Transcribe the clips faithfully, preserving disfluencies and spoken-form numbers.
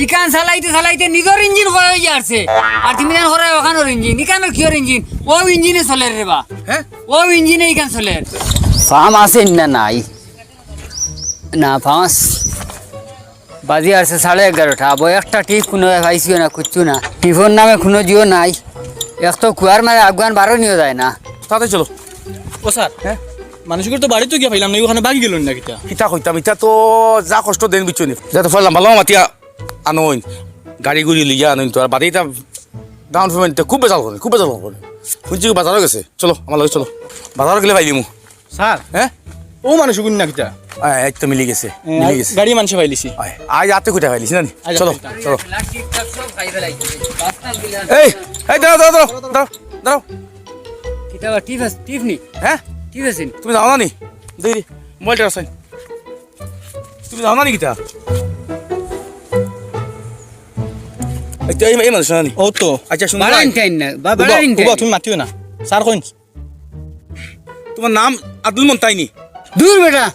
ইখান চালাইতে চালাইতে নিজর ইঞ্জিন ক্ষয় অইয়া আরছে। আর তুমি জান করায় অখানর ইঞ্জিন, ইখানর কিয়র ইঞ্জিন? অউ ইঞ্জিনে চলের রে বা। হ্যাঁ? অউ ইঞ্জিনে ইখান চলের। ফাম আছে না নাই? না, ফাম আছে। বাজি আরছে সাড়ে এগারোটা। আবো একটা টিপ কুনু পাইছিও না, কুচ্ছু না। টিপর নামে কুনু জিও নাই। এক তো কুয়ার মাঝে আগুয়ান বারো নিয়ে যায় না। তাড়াতাড়ি চলো। ও স্যার, হ্যাঁ? মানুষগুলো তো বাড়িত গিয়া পাইলাম না, অখানো ভাগি গেল না কিতা? কিতা কইতাম, ইতা তো যা কষ্ট দেইন বুঝছো নি। যা তো পারলাম, ভালো মাতিয়া আনইন, গাড়ি গুড়ি লইয়া আনইন তো, আর বাড়িটা ডাউন পেমেন্টে খুব বেজাল করে, খুব বেজাল করে। হুনছি কি বাজারো গেছে, চলো, আমার লগে চলো, বাজারো গেলে পাইলিমু। স্যার, হ্যাঁ? অউ মানুষগুইন না কিতা? হ্যাঁ, এই তো মিলি গেছে, এ, মিলি আই, গেছে। গাড়ি মানষে পাইলিছি। আয়, আয়, আতে কুটা পাইলিছি না নি? আয়, চলো, আয়, আয়। চলো। এই, এই, দাঁড়াও, দাঁড়াও, দাঁড়াও, দাঁড়াও, দাঁড়াও। কিতা বা, টিপ আছে, টিপ নি? হ্যাঁ? টিপ আছে নি? তুমি যাও না নি? দেরি, মোবাইলটা আছে। তুমি যাও না নি কিতা? এই তো, এই, এই মানুষ না নি? ও তো। আচ্ছা, শুনো বাড়া ভাই। ইনটাইন না, বা-, বাড়া উবা, ইনটাইন উবা, না। তুমি মাতিও না। Sir coin? তোমার নাম আব্দুল মন্তাই নি? দূর বেটা,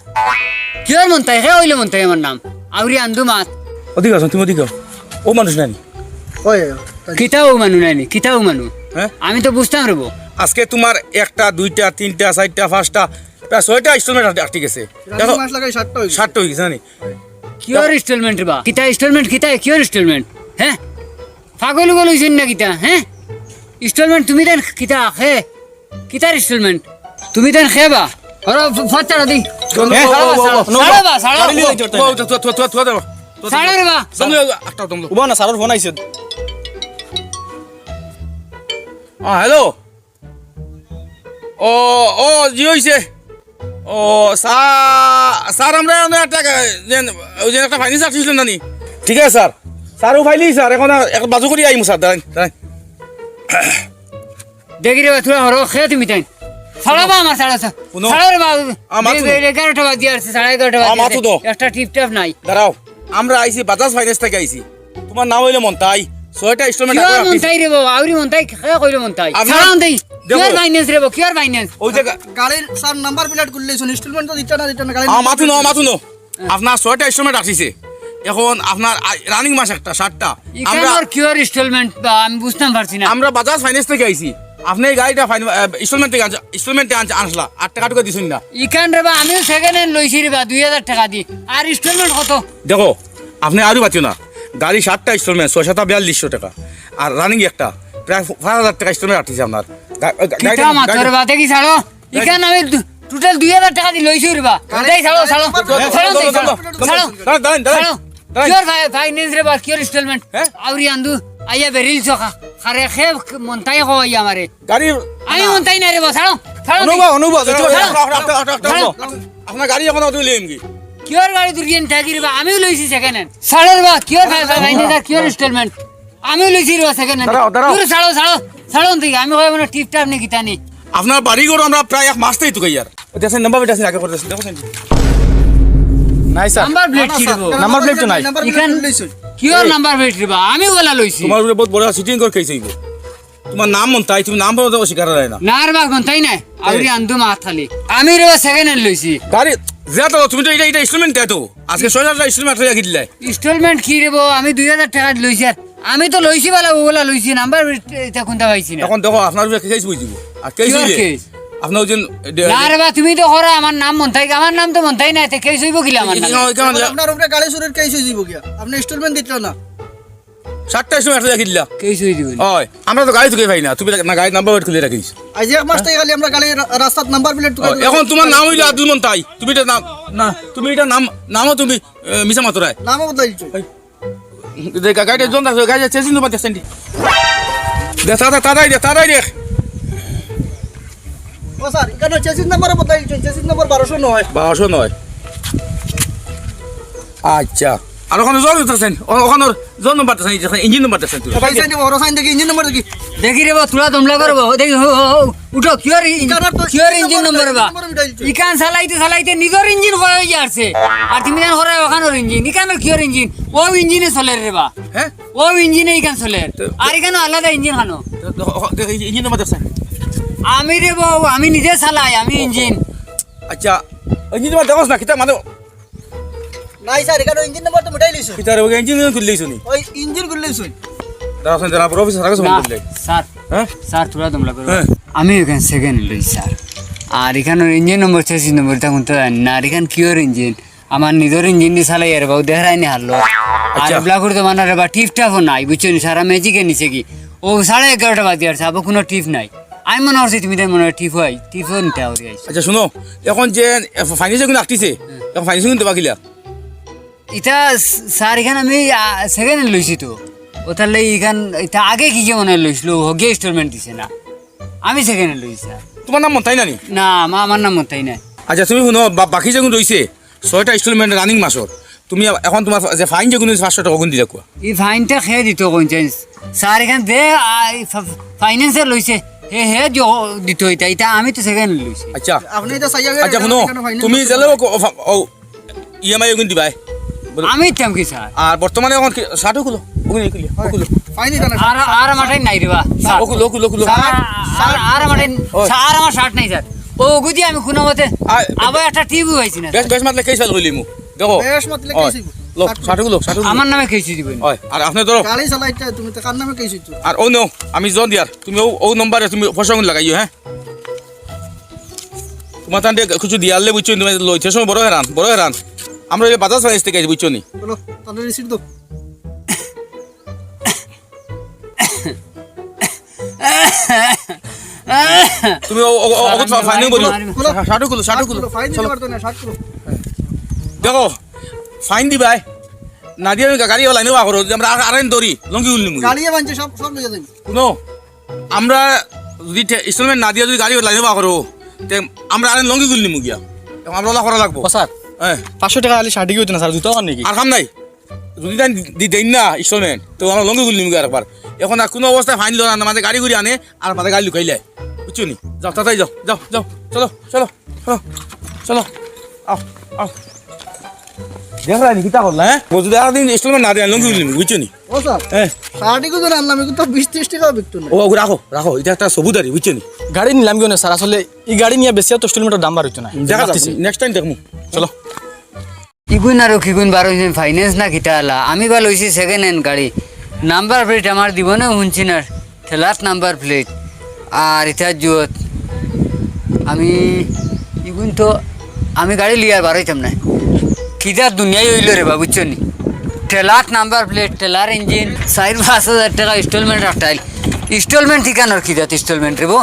কিয়র মন্তাই? হে অইলে মন্তাই আমার নাম। আউরি আন্দু মাত। ওদিকে আসো, তুমি ওদিকে আও। অউ মানুষ না নি? ওই, কিতা অউ মানু নায় নি? কিতা অউ মানু? হ্যাঁ? আমি তো বুঝতাম রে বো। আজকে তোমার একটা, দুইটা, তিনটা, চাইরটা, পাঁচটা, প্রায় ছয়টা ইনস্টলমেন্ট আট-, আটকি গেছে। রানিং দেখো, মাস লাগাই সাতটা অই গেছে। সাতটা অই গেছে, জানি। কিয়র ইনস্টলমেন্ট রে বা? কিতা ইনস্টলমেন্ট? কিতা? কিয়র ইনস্টলমেন্ট? হ্যাঁ? পাগল উগল অইছইন না কিতা? হ্যাঁ? ইনস্টলমেন্ট তুমি দেন কিতা? হে? কিতার ইনস্টলমেন্ট? তুমি দেন হে বা? ওরা ফ-, ফাত্তারা দি। হ্যাঁ? ছাড়ো বা, ছাড়ো। ছাড়ো বা, ছাড়ো। গাড়ি লইয়া যাইতে পারতে না। ও, তো, তো, তো, তো, তো, তো, ছাড়ো রে বা। দম লও, একটা দম লও। উবা না, স্যারর ফোন আইছে। হ্যাঁ, হ্যালো। ও, ও, জি অইছে। ও, সা-, স্যার, আমরা অনো একটা গা-, যেন, অউ যে একটা ফাইন্যান্স আটছিল না নি? ঠিক আছে, স্যার। স্যার, অউ ফাইলি, স্যার, এখন আর, এখন বাজু করি আইমু, স্যার, দাঁড়াইন, দাঁড়াইন। দেখি রে বা, তোরা হরো, খে তুমি তাইন। ছাড়ো বা আমার, ছাড়ো, ছাড়ো। হুনো। ছাড়ো রে বা। আমার দে-, মাথা দে, এগারোটা বাজি আরছে, সাড়ে এগারোটা বাজি আমার আরছে। মাথা দো। একটা টিপটাপ নাই। দাঁড়াও। আমরা আইছি, বাজাজ ফাইন্যান্স থাকি আইছি। তোমার নাম অইলো মন্তাই, ছয়টা ইনস্টলমেন্ট কিয় আগে রাখছি। মন্তাই রে বা? আউরি মন্তাই, কে কইলো মন্তাই? আপনার ছাড়াও দেই। দেখো। কিয়র ফাইন্যান্স রে বা? কিয়র ফাইন্যান্স? অউ যে গা- গাড়ির স্যার নাম্বার প্লেট খুললে শুনি, ইনস্টলমেন্ট তো দিতা না, দিতা না, গাড়ি আ, নাম্বার মাথা দো, প্লেট। মাথা দো। হ্যাঁ। আপনার ছয়টা ইনস্টলমেন্ট রাখছি। এখন আপনার আ-, রানিং মাস একটা, সাতটা। ইখান আমরা আর কিয়র ইনস্টলমেন্ট বা? আমি বুঝতাম পারছি না। আমরা বাজাজ ফাইন্যান্স থাকি আইছি। আপনে এই গাড়িটা ফাইন-, আ, ইনস্টলমেন্ট থাকি আনছ-, ইনস্টলমেন্টে আনছ-, আনছলা। আট টেকা টুকা দিছইন না। ইখান রে বা, আমিও সেকেন্ড হ্যান্ড লইছি রে বা, দুই হাজার টেকা দি। আর ইনস্টলমেন্ট কত? দেখো, আপনে আরও বাঁচিও না। গাড়ি সাতটা ইনস্টলমেন্ট, ছয় সাতা বিয়াল্লিশশো টেকা। আর রানিং একটা, প্রায় পাঁচ হাজার টেকা ইনস্টলমেন্ট আটকেছে আপনার। গা-, গা-, গাড়িটা, কিতা মাতর গাড়িটা বা, দেখি ছাড়ো। ইখান আমি দু-, টোটাল দুই হাজার টেকা দি লইছি রে বা। গাড়ি, এই ছাড়ো, ছাড়ো। গাড়ি ছাড়ো, ছাড়ো, ছাড়ো, ছাড়ো। দাঁড়ান, দাঁড়ান, দাঁড়ান। ছাড়ো। দাঁড়ান। কিয়র ফাই-, ফাইন্যান্স রে বা, কিয়র ইনস্টলমেন্ট? হ্যাঁ? আউরি আন্দু, আইয়া বেরিল চোখা। আরে খে মন্তাই কো আইয়া আমারে। গাড়ি আমি না। মন্তাই না রে বা, ছাড়ো। ছাড়ো। অনুবা, অনুবা, ছাড়ো। ছাড়ো। আপনার গাড়ি এখন তুই লিম কি? কিয়র গাড়ি তুই লিম থাকি রে বা, আমিও লইছি সেকেন্ড হ্যান্ড। ছাড়ো রে বা, কিয়র ফাই-, ফাই-, ফাইন্যান্স আর কিয়র ইনস্টলমেন্ট? আমিও লইছি রে বা সেকেন্ড হ্যান্ড। দাঁড়াও, দাঁড়াও। দূর ছাড়ো, ছাড়ো। ছাড়ো দেখি, আমি কই মানে টিপটাপ নি কিতা নি। আপনার বাড়ি ঘর আমরা প্রায় এক মাস থাকি তুকাইয়ার। দেখছেন, নাম্বার প্লেট আছে, আগে করে দেখছেন, দেখছেন। নাই স্যার। নাম্বার প্লেট কি রে বা? নাম্বার প্লেট তো নাই। নাম্বার প্লেট ইখান লইছইন। কিয়র এই। নাম্বার প্লেট রে বা? আমি ওলা লইছি। তোমার উপরে বহুত বড় চিটিং করে কেস অইবো। তোমার নাম মন্তাই, তুমি নাম বলতে অস্বীকার হয় না। না রে বা, মন্তাই নাই। আউরি আন্দু মাত খালি। আমি রে বা সেকেন্ড হ্যান্ড লইছি। গাড়ি, যা তো, তুমি তো এটা, এটা ইনস্টলমেন্ট দেয় তো। আজকে ছয় হাজার ইনস্টলমেন্ট হয়ে গিয়ে দিলাই। ইনস্টলমেন্ট কি রে বা? আমি দুই হাজার টেকা লইছি আর আমি তো লইছি বালা, ওলা লইছি, নাম্বার ইটা কোনটা পাইছি না। এখন দেখো, আপনার উপরে কেস বুঝিব। আর কেস কিয়র হইলে কেস? আপনার ওই যে, না রে বা, তুমি তো করো, আমার নাম মন্তাই, আমার নাম তো মন্তাই না, তে কেস হইব কিলা আমার নামে? আপনার উপরে গাড়ি চুরির কেস হইব গিয়া। আপনি ইনস্টলমেন্ট দিত না। সাতটার সময় একটা দেখি দিলা। কেস হইব। ওই, আমরা তো গাড়ি তুকে পাই না, তুমি না গাড়ির নাম্বার প্লেট খুলে রাখিস। আজ এক মাস থেকে খালি আমরা গাড়ি রা-, রাস্তাত নাম্বার প্লেট তুকে। ওই, এখন তোমার নাম হইলো আব্দুল মন্তাই, তুমি এটা নাম, না, তুমি এটা নাম, নামও তুমি, এ, মিছা মাতুরায়। নামও বদলাইছো। এই, দে, গা-, গাড়িটা জন আছে, গাড়িটা চেসিস নাম্বার দেখছেন নি? দে, তাড়াতাড়ি, তাড়াতাড়ি দে, তাড়াতাড়ি দে। ও স্যার, এখানে চেসিস নাম্বার বদলাইছো, চেসিস নাম্বার বারোশো নয়। বারোশো নয়। আচ্ছা। আর ওখানে জল দেখছেন? ও-, ওখানে জল নাম্বার দেখছেন, এই যে ইঞ্জিন নাম্বার দেখছেন তুই। ওই সাইডে বড় সাইন দেখি, ইঞ্জিন নাম্বার দেখি। দেখি রে বা, তুলা দমলা করবো। দেখি, হো, হো, হো। উঠো, কিয়র ইঞ্জিন, ইকানোর তো কিয়র ইঞ্জিন ইঞ্জিন নম্বর নাম্বার বা? ইঞ্জিন নম্বর উঠাই দিছে। ইখান চালাইতে চালাইতে নিজর ইঞ্জিন করা হয়ে যাচ্ছে। আর তুমি জানো করা ওখানোর ইঞ্জিন, ইখানোর কিয়র ইঞ্জিন? ও ইঞ্জিনে চলে রে বা। হ্যাঁ? ও ইঞ্জিনে ইখান চলে। তো, আর ইখানো আলাদা ইঞ্জিন খানো। তো, তো, ও, তো, এই ইঞ্জিন নম্বর দেখছেন? আমি রে বা, আমি নিজে চালাই, আমি ইঞ্জিন। আচ্ছা, ইঞ্জিন নম্বর দেখোস না, কিতা মানে? নাই স্যার, ইখান ইঞ্জিন নম্বর তো মিটাই লইছো। কিতা রে, ইঞ্জিন খুলি লইছো নি? ওই ইঞ্জিন খুলি লইছো। দাঁড়া, দাঁড়া, অফিসার স্যার, আগে না, ফোন করলে। স্যার, হ্যাঁ? স্যার, থুড়া দম লাগবে। হ্যাঁ। আমি ইখান সেকেন্ড লইছি স্যার। আর ইখান ইঞ্জিন নম্বর, চেসিস নম্বর, ইতা কুন্তা জানি না। আর ইখান কিওর ইঞ্জিন? আমার নিজর ইঞ্জিন দি চালাই আর বাউ দেহরাইনি হারলো। আর আচ্ছা। এবলা করে তো মানে রে বা টিপ টাপও নাই, বুঝছো নি? সারা ম্যাজিকে নিছে কি? ও সাড়ে এগারোটা বাজে আর সাবো কুনু টিপ নাই। আমি মনে করছি তুমি তাই মনে হয় টিপ হয়, টিপও নিতে হবে আইছি। আচ্ছা, শুনো, এখন যে ফাইন্যান্সে কুনু আটকিছে, এখন ফাইন্যান্সে কুনু দেবা কিলা? ইতা স-, স্যার, ইখান আমি, আ, সেকেন্ড হ্যান্ড লইছি তো। ও তাহলে ইখান, ইতা আগে কি কি মনে হয় লইছিল? হগিয়ে ইনস্টলমেন্ট দিছে না। আমি সেকেন্ড হ্যান্ড লইছি স্যার। তোমার নাম মন্তাই না নি? না, আমা-, আমার নাম মন্তাই না। আচ্ছা, তুমি শুনো, বা-, বাকি যেগুন রইছে, ছয়টা ইনস্টলমেন্ট রানিং মাসর, তুমি এ-, এখন তোমার যে ফাইন যেগুন অইছে পাঁচশো টেকা, ওগুন দিলে কুয়া। ই ফাইনটা কে দিত কইন চাইন? স্যার, ইখান যে, আ, ই ফা-, ফাইন্যান্সে লইছে, হে, হে দিও, দিত ইতা, ইতা আমি তো সেকেন্ড হ্যান্ড লইছি। আচ্ছা। আপনি ইতা চাইয়া আচ্ছা, গেলে শুনো, এখানে ফাইন্যান্স তুমি আছে। জেলে ও, ও, ও, ইএমআই ওগুন দিবায়। আমি দিতাম কি স্যার? আর বর্তমানে এখন কি শার্টও খুলো, ওগুন খুলো, ও খুলো। ফাইন দিতা না। আর, আর আমার টাইম নাই রে বা, স্যার। ও খুলো, ও খুলো, ও খুলো। স্যার, আর, আর আমার টাইম, ওই। স্যার, আমার শার্ট নাই স্যার। ও ওগুদি আমি কুনু মতে আ, আবার একটা টিভি পাইছি না। বেশ, বেশ মাতলে কেস ফাইল করিলিমু। দেখো। বেশ মাতলে ওই। কেস হইব। লো, শার্ট খুলো। শার্ট খুলো, শার্ট খুলো। আমার নামে কেস দিব। ওই, আর আপনি ধরো। গাড়ি চালাইতে তুমি তো কার নামে কেস হইতো? আর ও নো, আমি জন দিয়ার। তুমি ও, ও নম্বরে তুমি পয়সাগুন লাগাইও, হ্যাঁ? তোমার তান্ডে কিছু দিয়ারলে বুঝছো, তুমি লইতে সময় বড় হেরান, বড় হেরান। আমরা ওই বাজাজ ফাইন্যান্স থেকে আইছি, বুঝছো নি? বলো, তাহলে রিসিট দাও। তুমি ও, ও, ও, ও, ফাইন বলো। বলো। শার্ট খুলো, শার্ট খুলো। ফাইন দিতে চলো। পারতো না, শার্ট খুলো। দেখো, ফাইন দিবায়। না দিয়া আমি গাড়ি লাইনে বার করো, যদি আমরা আর, আর আইন ধরি, লঙ্গি খুলি নিমু। গাড়িয়ে বানছে, সব, সব লইয়া যাইব। শুনো, আমরা যদি টে-, ইনস্টলমেন্ট না দিয়া যদি গাড়ি লাইনে বার করো, তে আমরা আর লঙ্গি খুলি নিমু গিয়া। এখন আমরা ওলা করা লাগবো। ও স্যার, হ্যাঁ। পাঁচশো টেকা খালি শার্টে কি হইতো না স্যার, জুতা ওখান নাকি? আর কাম নাই। যদি তাই দি-, দেইন না ইনস্টলমেন্ট, তো আমরা লঙ্গি খুলি নিমু গিয়া আরেকবার। এখন আর কুনু অবস্থায় ফাইন লো না, আমাদের গাড়ি ঘুরি আনে, আর আমাদের গাড়ি লুকাইলে। বুঝছো নি? যাও, তাড়াতাড়ি যাও, যাও, যাও, চলো, চলো, চলো, চলো। আও, আও। দেখরায় নি, কিতা করলা, হ্যাঁ? ও যদি আরেকদিন ইনস্টলমেন্ট না দেয়, লঙ্গি খুলি নিমু, বুঝছো নি? ও স্যার, হ্যাঁ। শার্টই তো আনলাম, এগুলো তো বিশ ত্রিশ টেকাও বিকতো না। ও, ওগু রাখো, রাখো, ইটা একটা সবুত আরি, বুঝছো নি? গাড়ি নিলাম কিওনে স্যার, আসলে ই গাড়ি নিয়া বেশি তো ইনস্টলমেন্টর দাম বাড়াইতো না। দেখা যাবে, ভাবতেছি। নেক্সট টাইম দেখমু। চলো। ইগুন আর কিগুন বার অইছে ফাইন্যান্স না কিতা আলা? আমি বা লইছি সেকেন্ড হ্যান্ড গাড়ি, নাম্বার প্লেট আমার জীবনেও হুনছি না। ঠেলাত নাম্বার প্লেট। আর ইতা জুয়ত আমি ইগুন তো আমি গাড়ি লিয়ার বারইতাম না। কিতা দুনিয়াই অইলো রে বা, বুঝছো নি? ঠেলাত নাম্বার প্লেট, ঠেলার ইঞ্জিন, চাইর পাঁচ হাজার টেকা ইনস্টলমেন্ট রাখতাইল। ইনস্টলমেন্ট ঠিকানোর কিতাত ইনস্টলমেন্ট রে বো?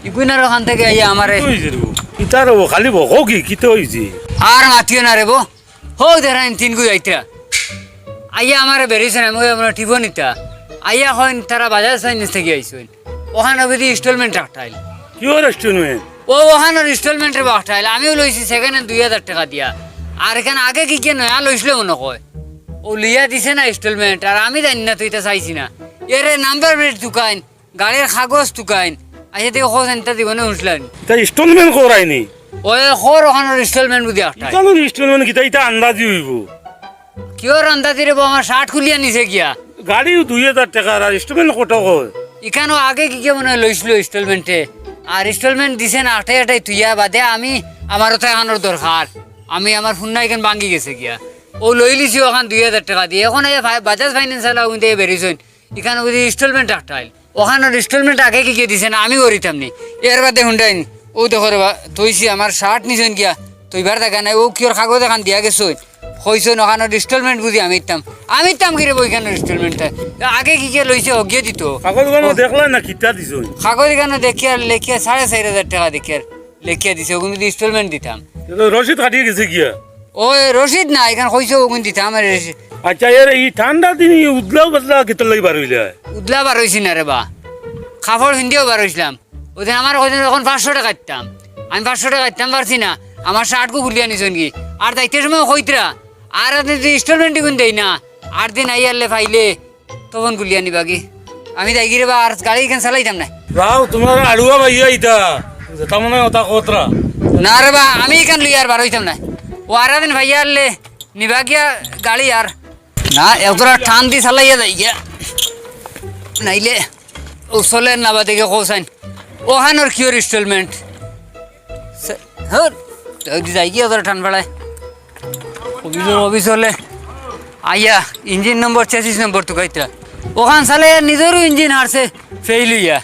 ইগুন আর ওখান থেকে আইয়া আমারে কিতা অইছে রে বো? কিতা রে বো? খালি বকো কি? কিতা অইছে? আর মাতিও না রে বো। হউ দেরাইন তিন গু যাইতরা। আইয়া আমারে বেরিয়েছেন, আমি কই আমরা টিফো নিতা। আইয়া কইন তারা বাজাজ ফাইন্যান্স থেকে আইছেন। ওখানো বুঝি ইনস্টলমেন্ট রাখতাইল। কিওর ইনস্টলমেন্ট? ও ওখানোর ইনস্টলমেন্ট রে বাখটাইল। আমিও লইছি সেকেন্ড হ্যান্ড দুই হাজার টেকা দিয়া। আর ইখান আগে কি কে নয়া লইছিল মনে কয়। ও লিয়া দিছে না ইনস্টলমেন্ট, আর আমি জানি না, তো ইতা চাইছি না। এরে নাম্বার প্লেট তুকাইন, গাড়ির কাগজ তুকাইন। আইয়া দেখি কইছেন, ইতা জীবনে হুনছিলাম নি। তা ইনস্টলমেন্ট করায়নি? ওই কর ওখানোর ইনস্টলমেন্ট বুঝি একটা। ইখানোর ইনস্টলমেন্ট কিতা? ইতা আন্দাজি অইবো। কিওর আন্দাজি রে বো, আমার শার্ট খুলিয়া নিছে গিয়া। গাড়িও দুই হাজার টেকার, আর ইনস্টলমেন্ট কত কয়? ইখানো আগে কি কে মনে হয় লইছিল ইনস্টলমেন্টে, আর ইনস্টলমেন্ট দিছে না, আটাই আটাই তুইয়া বাদে আমি, আমারও তো এখানোর দরকার, আমি আমার ফোন না এখান ভাঙ্গি গেছে গিয়া, ও লইলিছি ওখান দুই হাজার টেকা দিয়া, এখন এই ফাই-, বাজাজ ফাইন্যান্স আলা উনতে বেরিয়েছেন, ইখানো বুঝি ইনস্টলমেন্ট রাখতাইল। ওখানোর ইনস্টলমেন্ট আগে কি কে দিছে না, আমি করিতাম নি। এর বাদে হুন্ডাইন, ও দেখো রে বা, থইছি আমার শার্ট নিছেন গিয়া, থইবার জাগা নাই, ও কিওর কাগজ এখান দিয়া গেছইন। কইছইন ওখানোর ইনস্টলমেন্ট বুঝি আমি দিতাম। আমি দিতাম কি রে বো ইখানোর ইনস্টলমেন্টটা? আগে কি কে লইছে, হগিয়ে দিত। কাগজ ওখানো দেখলা না, কিতা দিছইন? কাগজ এখানো দেখিয়ার লেখিয়া সাড়ে চাইর হাজার টেকা দেখিয়ার লেখিয়া দিছে, ওগুন যদি ইনস্টলমেন্ট দিতাম। এ তো রসিদ কাটিয়ে গেছে গিয়া। ও, এ রসিদ না, ইখান কইছে ওগুন দিতাম, আর রসিদ। আচ্ছা, এর এই ঠান্ডা দিন এই উদলা পাতলা কিতার লাগি বার অইলা? উদলা বার অইছি না রে বা, কাপড় পিন্দিয়াউ বার অইছিলাম। ওদিন আমারে কইছইন, "এখন পাঁচশো টেকা দিতাম।" আমি পাঁচশো টেকা দিতাম পারছি না, আমার শার্টগু খুলিয়া নিছইন কি। আর যাইতে সময় কইতরা, আর যদি ইনস্টলমেন্ট ইগুন দেই না, আট দিন আইয়ারলে পাইলে তখন খুলিয়া নিবা কি? আমি যাইগি রে বা, আর গাড়ি ইখান চালাইতাম না। যাও, তুমার আড়ুয়া ভাইয়া ইতা। যেতা মনে হয় ওতা কতরা। না রে বা, আমি ইখান লইয়া আর বার অইতাম না। ও আর দিন ভাইয়া আনলে নিবা গিয়া গাড়ি আর। না, একজোড়া টান দি চালাইয়া যাই গিয়া। নাইলে ও চলের না বা দেখে কৌছাইন। ওখানোর কিওর ইনস্টলমেন্ট? সে-, হর, ওই দি যাই গিয়া একজোড়া টান ফাড়ায়। অফিসর অফিস অইলে আইয়া ইঞ্জিন নম্বর, চেসিস নম্বর তুকাইতরা। অখান চালাইয়া নিজরও ইঞ্জিন হারছে, ফেইল অইয়া।